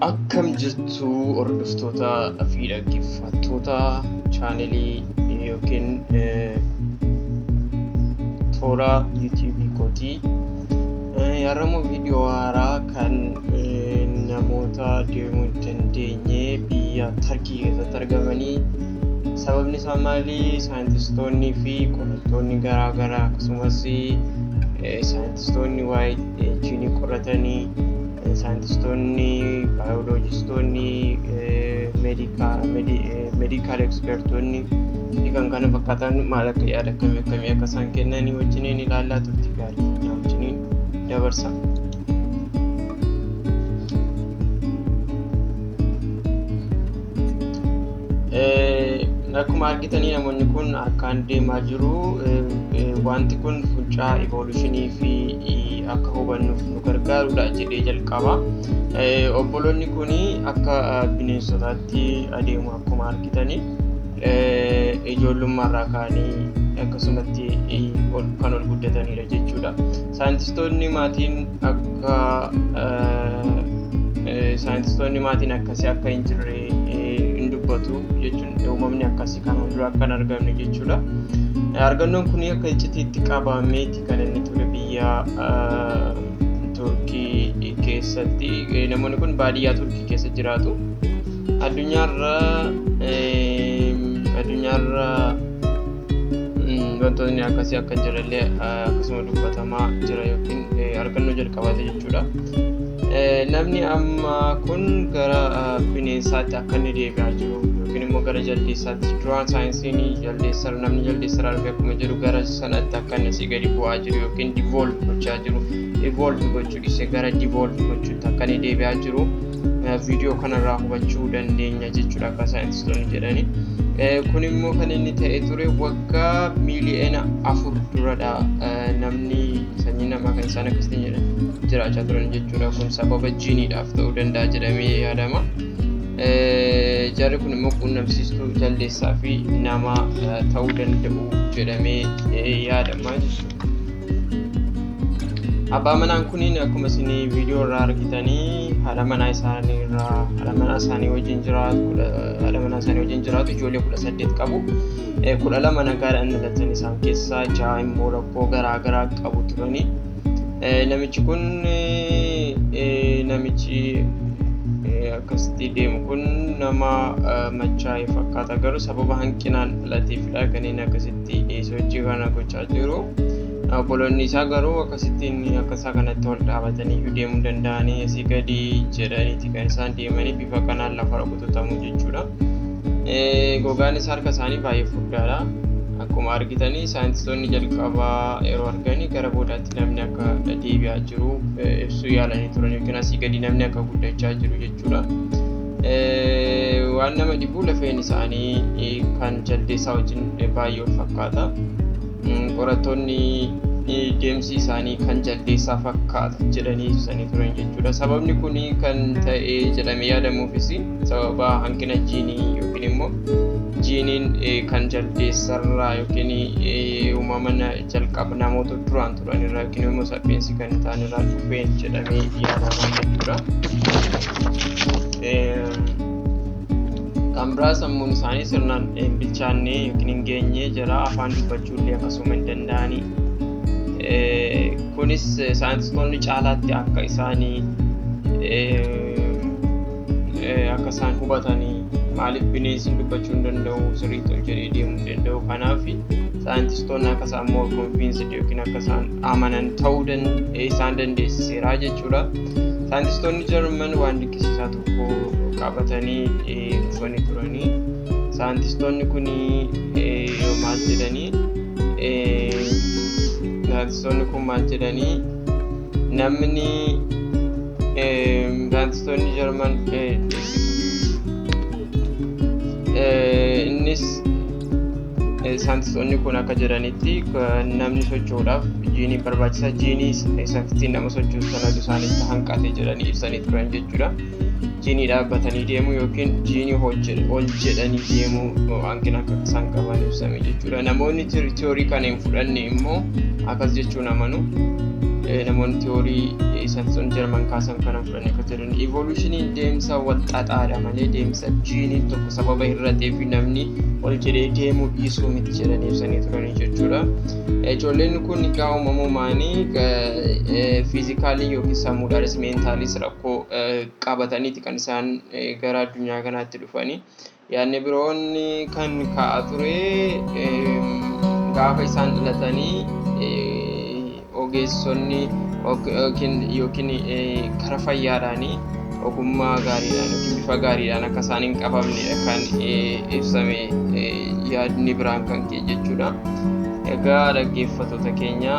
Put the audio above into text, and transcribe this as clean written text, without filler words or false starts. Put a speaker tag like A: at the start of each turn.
A: Akkam jirtu hordoftoota fi dhaggeeffattoota chaanelii yookiin toora yuutuubii kootii. Har'ammoo viidiyoo haaraa kan namoota deemuu hin dandeenye biyya Tarkii keessatti argamanii sababni isaa maali? Saayintistoonnii fi qorattoonni garaa garaa akkasumas saayintistoonni waa'ee jiinii qoratanii saayintistoonni, baayoloojistoonni, meedikaal ekspertoonni fi kan kana fakkaatan maal akka yaada akkamii akkamii akka isaan kennanii wajjiniin ilaallaa turtii gaarii na wajjiniin dabarsa. Akkuma argitanii namoonni kun harkaan deemaa jiru. Wanti kun funcaa evolutionii fi akka hubannuuf nu gargaarudha jedhee jalqaba. Obboloonni kun akka bineensotaatti adeemu akkuma argitanii ijoollummaarraa ka'anii akkasumatti kan ol guddatanidha jechuudha. Saayintistoonni maatiin akka saayintistoonni maatiin akkasii akka hin jirre hin dubbatu jechuun uumamni akkasii kanaan dura akka hin argamne jechuudha. Argannoon kun akka iccitiitti qabameeti kan inni ture biyya Turkii keessatti. Namoonni kun baadiyyaa Turkii keessa jiraatu. Addunyaarra addunyaarra wantoonni akkasii akka hin jirrellee akkasuma dubbatamaa jira yookiin argannoo jalqabaate jechuudha. Namni amma kun gara bineensaatti akka inni deebi'aa jiru yookiin immoo gara jaldeessaatti duraan saayinsiin jaldeessa namni jaldeessa arge akkuma jedhu gara sanatti akka inni asii gadi bu'aa jiru yookiin devolve gochaa jiru evolve gochuu dhiisee gara devolve gochuutti akka inni deebi'aa jiru viidiyoo kanarraa hubachuu dandeenya jechuudha akka saayintistoonni jedhani. Kun immoo kan inni ta'e ture waggaa miiliyoona 4 duradha namni sanyii namaa kan isaan akkasitti jedhan jiraachaa turan jechuudha. Kun sababa jiiniidhaaf ta'uu danda'a jedhamee yaadama. Jarri kun immoo quunnamsiistuu jaldeessaa fi nama ta'uu danda'u jedhamee yaadama jechuudha. Abbaa manaan kuniin akkuma isin viidiyoo irraa argitanii haadha manaa isaanii irraa haadha manaa isaanii wajjin jiraatu haadha manaa isaanii wajjin jiraatu ijoollee 18 qabu. 12 nagaadhaan dhalatan, isaan keessaa ja'a immoo rakkoo garaa garaa qabu turani. Namichi kun namichi akkasitti deemu kun nama machaa'e fakkaata, garuu sababa hanqinaan dhalateefidha kan inni akkasitti sochii kana gochaa jiru. Obboloonni isaa garuu akkasittiin akka isaa kanatti ol dhaabatanii iyyuu deemuu danda'anii asii gadi jedhaniiti kan isaan deemanii bifa kanaan lafa rukutamu jechuudha. Gogaan isaa harka isaanii baay'ee furdaadha. Akkuma argitanii saayintistoonni jalqabaa yeroo arganii gara boodaatti namni akka deebi'aa jiru ibsuu yaalanii turan yookiin asii gadi namni akka guddachaa jiru jechuudha. Waan nama dhibu lafeen isaanii kan jaldeessaa wajjin baay'ee wal fakkaata. Qorattoonni deemsi isaanii kan jaldeessaa fakkaata jedhanii ibsanii turan jechuudha. Sababni kun kan ta'e jedhamee yaadamuufis sababa hanqina jiinii yookiin immoo jiiniin kan jaldeessarraa yookiin uumama jalqaba namoota duraan turan irraa yookiin immoo sapiens kan ta'an irraa dhufeen jedhamee yaadama jechuudha. Kan biraa sammuun isaanii sirnaan hin bilchaanne yookiin hin geenye jira, afaan dubbachuu illee akkasuma hin danda'anii. Kunis saayintistoonni caalaatti akka isaan hubatanii maaliif bineensi dubbachuu hin danda'u, sirriitti ol jedhee deemuu hin danda'u, kanaaf saayintistoonni akka isaan more convinced yookiin akka isaan amanan ta'uu isaan dandeessiseera jechuudha. Saayintistoonni Jarman waan dinqisiisaa tokko qabatanii dhufanii turanii. Saayintistoonni kun maal jedhanii? Saayintistoonni kun maal jedhanii? Namni saayintistoonni Jarman innis saayintistoonni kun akka jedhanitti namni socho'uudhaaf jiinii barbaachisa, jiinii isa ittiin nama sochoosu sanatu isaanitti hanqate jedhanii ibsanii turan jechuudha. Jiinii dhaabbatanii deemuu yookiin jiinii ol jedhanii deemuu hanqina akka isaan qaban ibsame jechuudha. Namoonni tiyoorii kana hin fudhanne immoo akkas jechuun amanu. Namoonni tiyoorii saayintistoonni Jarman kaasan kana fudhanii akka jedhan, evolutioniin deemsa wal xaxaadha malee deemsa jiiniin tokko sababa hir'atee fi namni ol jedhee deemuu dhiisuu miti jedhanii ibsanii turanii jechuudha. Ijoolleen kun egaa uumamumaanii physically yookiin sammuudhaanis mentallyis rakkoo qabataniiti kan isaan gara addunyaa kanaatti dhufanii. Yaadni biroon kan ka'aa ture, gaafa isaan dhalatanii ogeessonni yookiin karaa fayyaadhaanii ogummaa gaariidhaan yookiin bifa gaariidhaan akka isaan hin qabamnedha kan ibsame, yaadni biraan kan ka'e jechuudha. Egaa dhaggeeffattoota keenya.